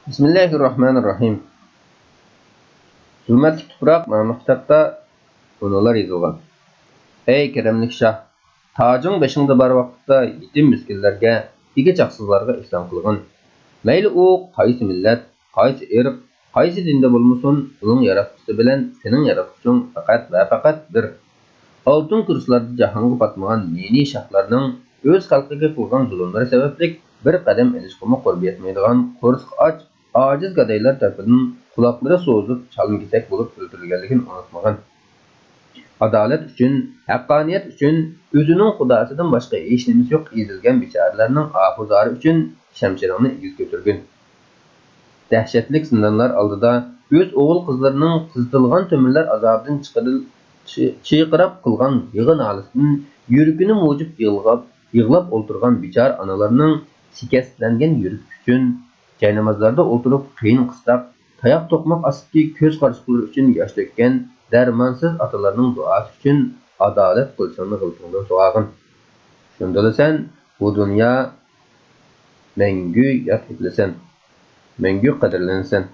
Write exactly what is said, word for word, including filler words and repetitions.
بىسمىللاھىررەھمانىررەھىم. زۇلمەتلىك تۇپراق ناملىق كىتابتا مۇنۇلار يېزىلغان: ئەي كەرەملىك شاھ، تاجىڭ بېشىڭدا بار ۋاقىتتا يېتىم مىسكىنلەرگە، ئىگە چاقسىزلارغا ئېھسان قىلغىن. مەيلى ئۇ قايسى مىللەت، قايسى ئىرق، قايسى دىندا بولمىسۇن، ئۇنىڭ ياراتقۇسى بىلەن سېنىڭ ياراتقۇچىڭ پەقەت ۋە پەقەت بىر. ئالتۇن كۇرسىلاردا جاھانغا پاتمىغان نى-نى شاھلارنىڭ ئۆز خەلقىگە قىلغان زۇلۇملىرى سەۋەبلىك بىر قەدەم ئېلىشقىمۇ قۇربى يەتمەيدىغان قورسىقى ئاچ، ئاجىز گادايلار تەرىپىدىن قۇلاقلىرى سوزۇپ، چالما-كېسەك بولۇپ ئۆلتۈرۈلگەنلىكىنى ئۇنتۇمىغىن. ئادالەت ئۈچۈن، ھەققانىيەت ئۈچۈن، ئۆزىنىڭ خۇداسىدىن باشقا ھېچنېمىسى يوق ئېزىلگەن بىچارىلەرنىڭ ئاھۇ-زارى ئۈچۈن شەمشىرىڭنى ئېگىز كۆتۈرگىن. دەھشەتلىك زىندانلار ئالدىدا ئۆز ئوغۇل-قىزلىرىنىڭ قىزىتىلغان تۈمۈرلەر ئازابىدىن چىقىرىل-، چى-، چىرقىراپ قىلغان يىغا-نالىسىدىن يۈرىكىنى مۇجۇپ يىغلاپ، يىغلاپ ئولتۇرغان بىچارە ئانىلارنىڭ شىكەستلەنگەن يۈرىكى ئۈچۈن، جاينامازلاردا ئولتۇرۇپ قىيىن-قىستاق، تاياق-توقماق ئاستىدىكى كۆز قارىچۇقلىرى ئۈچۈن ياش تۆككەن دەرمانسىز ئاتىلارنىڭ دۇئاسى ئۈچۈن ئادالەت قىلىشىڭنى غىلتىڭدىن سوراغىن. شۇندىلا سەن بۇ دۇنيا مەڭگۈ ياد ئېتىلىسەن، مەڭگۈ قەدىرلىنىسەن.